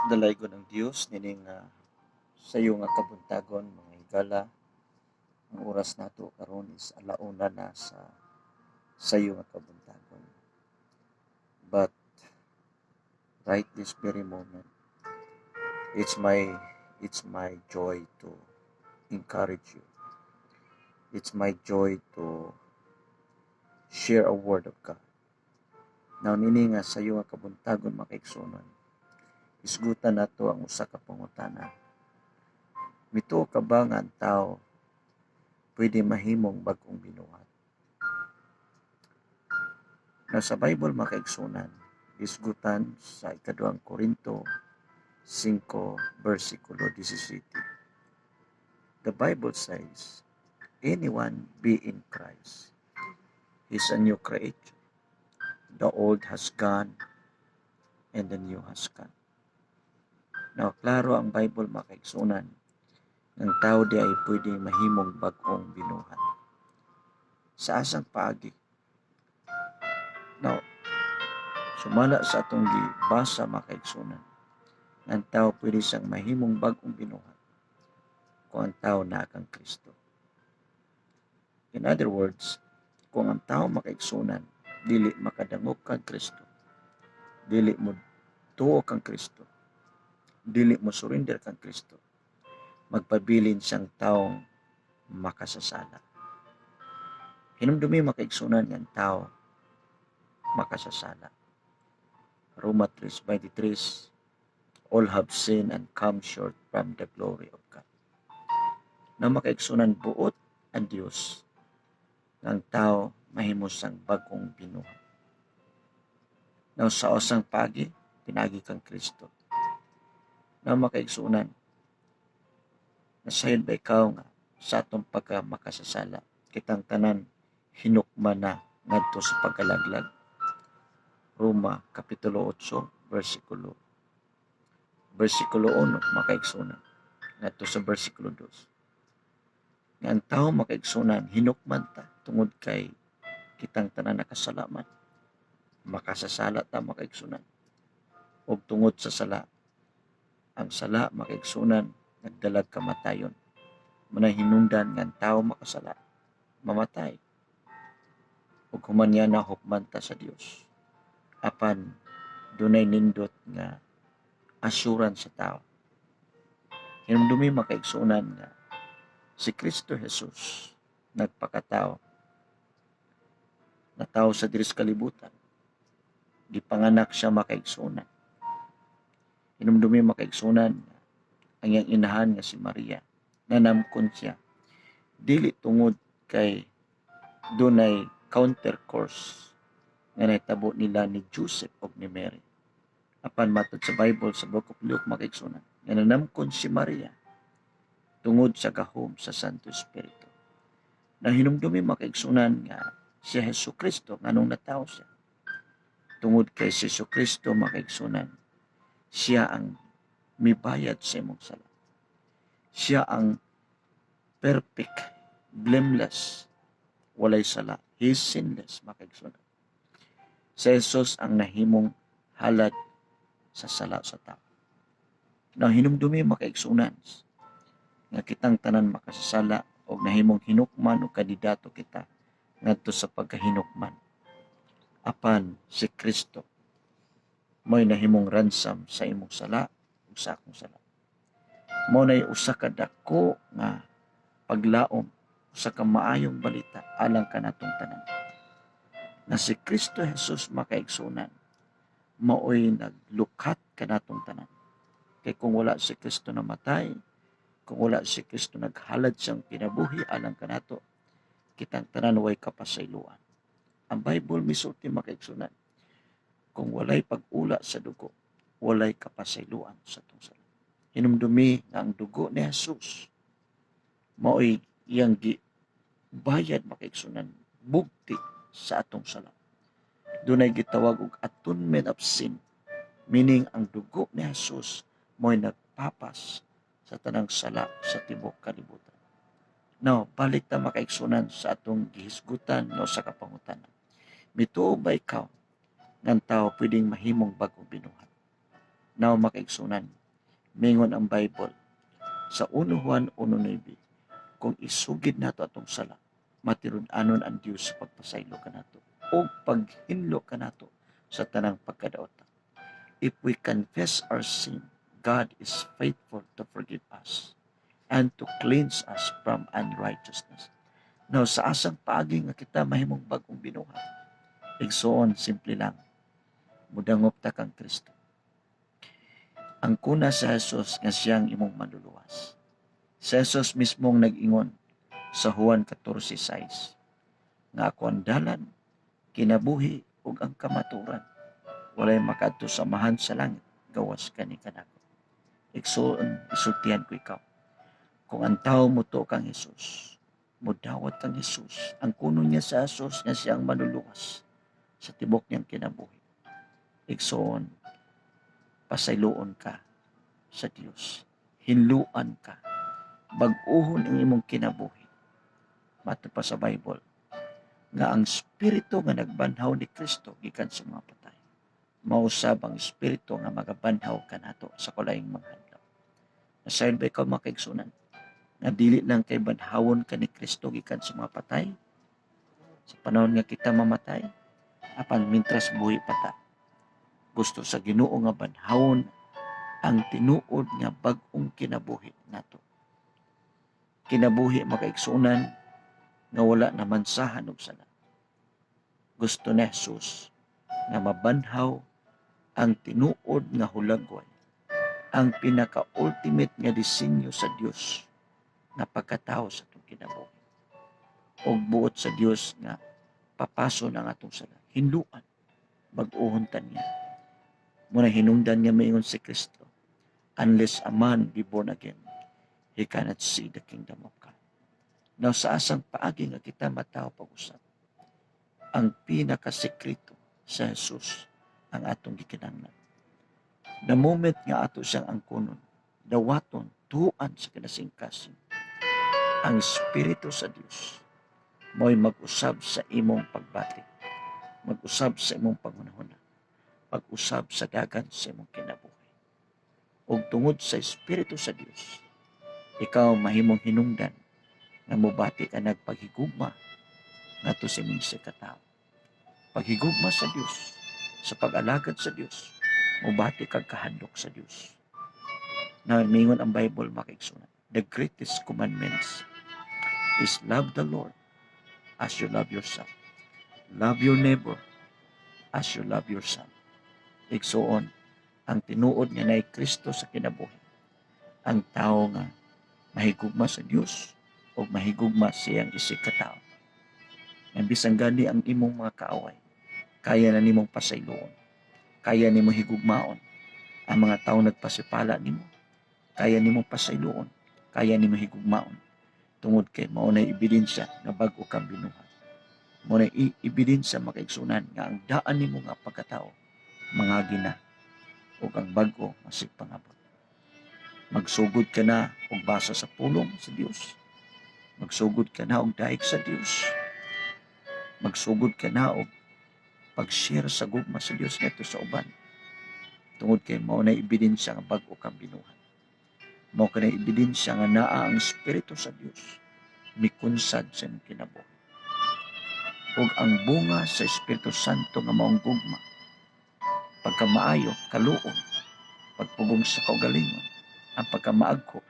Dalaygon ang Dios nining sayo nga kabuntagon, mga higala. Ang oras nato karon is alauna na sa sayo nga kabuntagon. But right this very moment, it's my joy to encourage you. It's my joy to share a word of God. Now nini nga sayo nga kabuntagon, mga kaigsuonan, isgutan nato ang usa ka pangutana. Mituo ka ba nga ang tao pwede mahimong bag-ong binuhat? Na sa Bible, mga kaigsuonan, isgutan sa Ikaduhang Korinto 5 versikulo 17. The Bible says, "Anyone be in Christ is a new creature. The old has gone and the new has come." Now, klaro ang Bible, mga kaigsuonan, ang tao diay pwede mahimong bag-ong binuhat. Sa asang paagi? Now, sumala sa atong gibasa, mga kaigsuonan, ang tao pwede siyang mahimong bag-ong binuhat kung ang tao naa kang Kristo. In other words, kung ang tao, mga kaigsuonan, dili makadangop kang Kristo, dili mo tuo kang Kristo, dili mo surrender kang Kristo, magpabilin siyang taong makasasala. Hinumdumi, mga kaigsuonan, nga ang tao makasasala. Roma 3:23, "All have sinned and come short from the glory of God." Na mga kaigsuonan, buot ang Dios nga ang tao mahimo sang bag-ong binuhat. Now sa usang paagi? Pinaagi kang Kristo. Na mga kaigsuonan, nasayod ba ikaw nga sa atong pagka makasasala, kitang tanan hinukman na ngadto sa pagkalaglag? Roma Kapitulo 8 versikulo 1, mga kaigsuonan, ngadto sa versikulo 2, nga ang tao, mga kaigsuonan, hinukman ta tungod kay kitang tanan nakasala man, makasasala ta, mga kaigsuonan, ug tungod sa sala, ang sala, mga kaigsuonan, nagdalag kamatayon. Manay hinungdan nga ang tao makasala, mamatay, ug human niya na hukman ta sa Dios. Apan dunay nindot nga assurance sa tao. Hinumdumi, mga kaigsuonan, nga si Kristo Jesus nagpakatao, natawo sa diri sa kalibutan, gipanganak siya, mga kaigsuonan. Hinumdumi, mga kaigsuonan, ang iyang inahan nga si Maria, nanamkon siya dili tungod kay dunay counter course nga nahitabo nila ni Joseph ug ni Mary. Apan matod sa Bible sa Book of Luke, mga kaigsuonan, nga nanamkon si Maria tungod sa gahom sa Santo Espiritu. Na hinumdumi, mga kaigsuonan, nga si Hesus Kristo, nganong natawo siya? Tungod kay si Hesus Kristo, mga kaigsuonan, siya ang mibayad sa imong sala. Siya ang perfect, blameless, walay sala. He is sinless, mga kaigsuonan. Si Jesus ang nahimong halad sa sala sa tao. Now, hinumdumi, mga kaigsuonan, nga kitang tanan makasasala o nahimong hinukman o kandidato kita ngadto sa pagkahinukman. Apan si Kristo mo'y nahimong ransom sa imong sala ug sa akong sala. Mao nay usa ka dako nga paglaom, usa ka maayong balita alang kanatong tanan. Na si Kristo Jesus, mga kaigsuonan, maoy naglukat kanatong tanan. Kay kung wala si Kristo namatay, kung wala si Kristo naghalad siyang kinabuhi alang kanato, kitang tanan way kapasayloan. Ang Bible misulti, mga kaigsuonan, kung walay pag-ula sa dugo, walay kapasayloan sa atong sala. Hinumdumi nga ang dugo ni Jesus maoy iyang gibayad, mga kaigsuonan, bugti sa atong sala. Dunay gitawag og atonement of sin, meaning ang dugo ni Jesus mo'y nagpapas sa tanang sala sa tibuok kalibutan. Now, balik ta, mga kaigsuonan, sa atong gihisgutan nga usa ka pangutana. Mituo ba ikaw nga ang tao pwedeng mahimong bagong binuhat? Now, makaigsunan, mingon ang Bible sa 1 Juan 1:9, kung isugid nato atong sala, matinud-anon ang Dios sa pagpasaylo kanato o paghinlo kanato sa tanang pagkadaota. If we confess our sin, God is faithful to forgive us and to cleanse us from unrighteousness. Now, sa asang paagi nga kita mahimong bagong binuhat? Igsoon, simple lang. Mudangop ta kang Kristo. Angkona sa Jesus nga siyang imong manluluwas. Si Jesus mismong nag-ingon sa Juan 14:6 nga ako ang dalan, kinabuhi ug ang kamaturan. Walay makadto sa Amahan sa langit gawas kani kanako. Igsoon, isultihan ko ikaw. Kung ang tao motuo kang Jesus, mudawat kang Jesus, angkonon niya sa Jesus nga siyang manluluwas sa tibok niyang kinabuhi, igsoon, pasayloon ka sa Dios. Hinluan ka. Bag-uhon ang imong kinabuhi. Matud pa sa Bible nga ang espiritu nga nagbanhaw ni Kristo gikan sa mga patay, mausab ang espiritu nga magabanhaw kanato sa kulaing mga adlaw. Nasayod ba ikaw, makaigsunan, nga dili lang kay banhawon ka ni Kristo gikan sa mga patay sa panahon nga kita mamatay, apan mintras buhi pa ta, gusto sa Ginoo nga banhawon ang tinuod nga bag-ong kinabuhi nato? Kinabuhi, makaigsunan, nga wala namansahan og sala. Gusto ni Jesus nga mabanhaw ang tinuod nga hulagway, ang pinaka-ultimate nga disenyo sa Dios nga pagkatao sa atong kinabuhi. Og buot sa Dios nga papaso ang atong sala, hinluan, bag-uhon ta niya. Muna hinungdan nga maingon si Kristo, "Unless a man be born again, he cannot see the kingdom of God." Now, sa asang paagi nga kita matawo pag-usab? Ang pinakasekreto sa Jesus ang atong gikinahanglan. The moment nga ato siyang angkonon, dawaton, tuan sa kinasingkasing, ang Espiritu sa Dios mo'y mag-usab sa imong pagbati, mag-usab sa imong panghunahuna, pag-usab sa dagan sa imong kinabuhi. Ug tungod sa Espiritu sa Dios, ikaw mahimong hinungdan nga mobati ka nagpaghigugma ngadto sa imong katao. Paghigugma sa Dios, sa pag-alagad sa Dios, mobati kag kahadlok sa Dios. Na mingon ang Bible, makaigsunan, the greatest commandments is love the Lord as you love yourself. Love your neighbor as you love yourself. Igsuon, ang tinuod nga naay Kristo sa kinabuhi, ang tao nga mahigugma sa Dios o mahigugma siyang isig katao. Nga bisan gani ang imong mga kaaway, kaya na nimong pasayloon, kaya nimo higugmaon. Ang mga tao nagpasipala nimo, kaya nimo pasayloon, kaya nimo higugmaon. Tungod kay mao nay ebidensya nga bag-o kang binuhat. Mao nay ebidensya, makaigsunan, nga ang daan nimo nga pagkatao mangagi na ug ang bag-o masig pangabot. Magsugod ka na og basa sa pulong sa Dios. Magsugod ka na og daig sa Dios. Magsugod ka na og pag-share sa gugma sa Dios ngadto sa uban. Tungod kay mao na ebidensya nga bag-o kang binuhat. Mao kanay ebidensya nga naa ang Espiritu sa Dios mikunsad sa imong kinabuhi. Ug ang bunga sa Espiritu Santo nga maong gugma, pagkamaayo, kaluoy, pagpugong sa kaugalingon, ang pagkamaagko,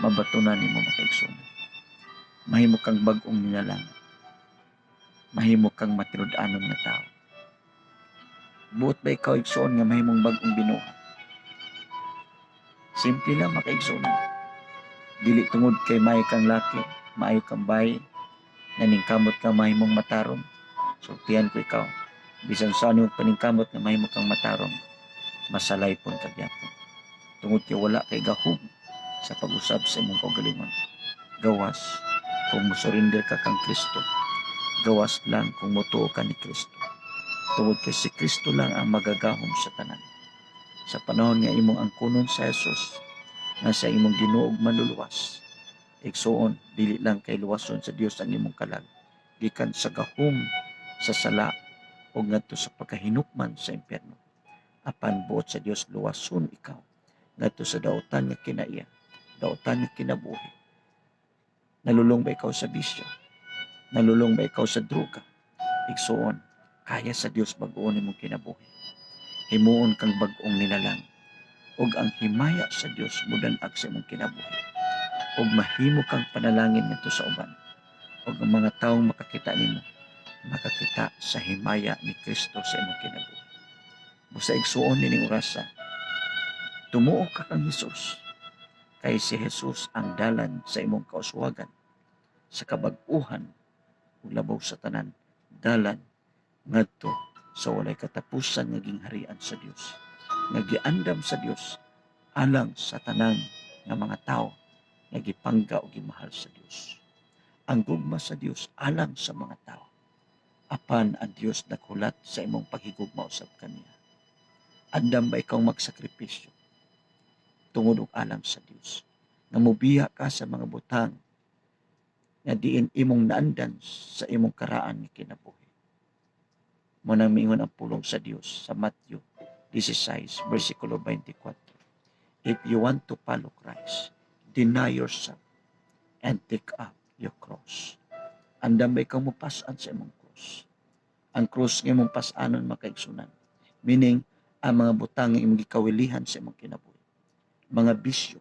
mabatunan nimo, makaigsunan. Mahimo kang bag-ong nilalang. Mahimo kang matinud-anon nga tao. Buot ba ikaw, igsoon, nga mahimong bag-ong binuhat? Simple lang, makaigsunan. Dili tungod kay maayo kang laki, maayo kang bay, naningkamot ka mahimong matarong. Sultihan ko ikaw. Bisan sa ano paningkamot nga mahimo kang matarong, masalay pon ka gyapon. Tungod kay wala kay gahom sa pag-usab sa imong kaugalingon. Gawas kung mosurrender ka kang Kristo. Gawas lang kung motuo ka ni Kristo. Tungod kay si Kristo lang ang magagahom sa tanan. Sa panahon nga imong angkonon sa Jesus, nga sa imong Ginoo ug manluluwas, igsuon, dili lang kay luwason sa Dios ang imong kalag gikan sa gahom sa sala o ngadto sa pagkahinukman sa impyerno. Apan buot sa Dios, luwason ikaw ngadto sa dautan nga kinaiya, dautan nga kinabuhi. Nalulong ba ikaw sa bisyo? Nalulong ba ikaw sa droga? Igsuon, kaya sa Dios bag-on imong kinabuhi. Himuon kang bag-ong nilalang. Ug ang himaya sa Dios mudan-ag sa imong kinabuhi. Ug mahimo kang panalangin ngadto sa uban. Ug ang mga taong makakita nimo, makakita sa himaya ni Kristo sa imong kinabuhi. Busa, igsuon, nining orasa, tumuo ka kang Hesus. Kay si Jesus ang dalan sa imong kauswagan, sa kabag-uhan, ug labaw sa tanan, dalan ngadto sa walay katapusan nga gingharian sa Dios, nga giandam sa Dios alang sa tanan nga mga tao nga gipangga o gimahal sa Dios. Ang gugma sa Dios alang sa mga tao. Apan ang Dios naghulat sa imong paghigugma usab kaniya. Andam ba ikaw magsakripisyo tungod og alang sa Dios? Nga mubiya ka sa mga butang nga diin imong naandan sa imong karaan nga kinabuhi. Mao nang miingon ang pulong sa Dios sa Matthew 16 versikulo 24: "If you want to follow Christ, deny yourself and take up your cross." Andam ba ikaw mopas-an sa imong cross? Ang cross nga imong pas-anon, mga kaigsunan, meaning ang mga butang nga imong gikawilihan sa imong kinabuhi. Mga bisyo,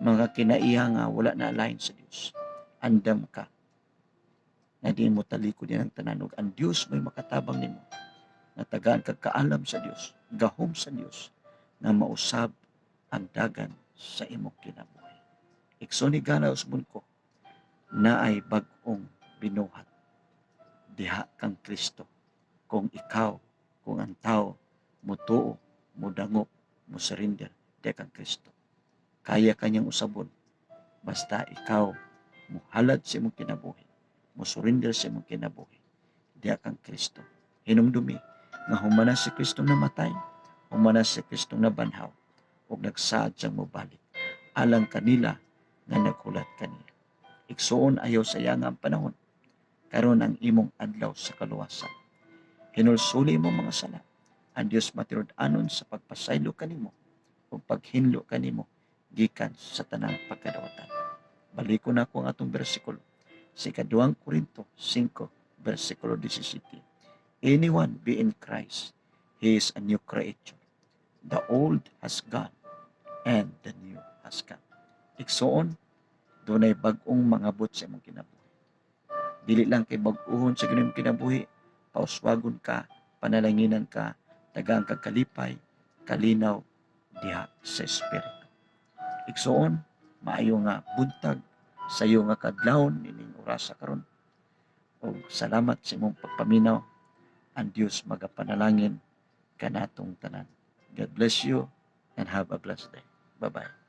mga kinaiya nga wala na align sa Dios. Andam ka nga di mo talikod din ang tanan ug ang Dios may makatabang nimo nga tagaan kag kaalam sa Dios, gahom sa Dios nga mausab ang dagan sa imong kinabuhi. Igsoon, higala usbon ko, naay bag-ong binuhat diha kang Kristo kung ikaw, kung ang tao mutuo, mudangop, mo surrender diha kang Kristo. Kaya kanyang usabon basta ikaw muhalad sa imong kinabuhi, mo surrender sa imong kinabuhi diha kang Kristo. Hinumdumi nga humana si Kristo namatay, humana si Kristo nabanhaw ug nagsaad siyang mobalik alang kanila nga naghulat kaniya. Igsuon, ayaw sayanga ang panahon. Karon ang imong adlaw sa kaluwasan. Hinulsuli mo mga sala. Ang Dios matinud-anon sa pagpasaylo kanimo ug paghinlo kanimo gikan sa tanang pagkadawatan. Balikon nako ang atong bersikulo sa ikaduhang Korinto 5 versikulo 17: "Anyone be in Christ, he is a new creature. The old has gone and the new has come." Igsuon, dunay bag-ong mangabot sa imong kinabuhi. Dili lang kay bag-uhon sa imong kinabuhi, pauswagon ka, panalanginan ka, tagaan kag kalipay, kalinaw diha sa espiritu. Igsuon, maayo nga buntag sa iyo nga kadlawon ining orasa karon. Og salamat sa imong pagpaminaw. Ang Dios magapanalangin kanatong tanan. God bless you and have a blessed day. Bye-bye.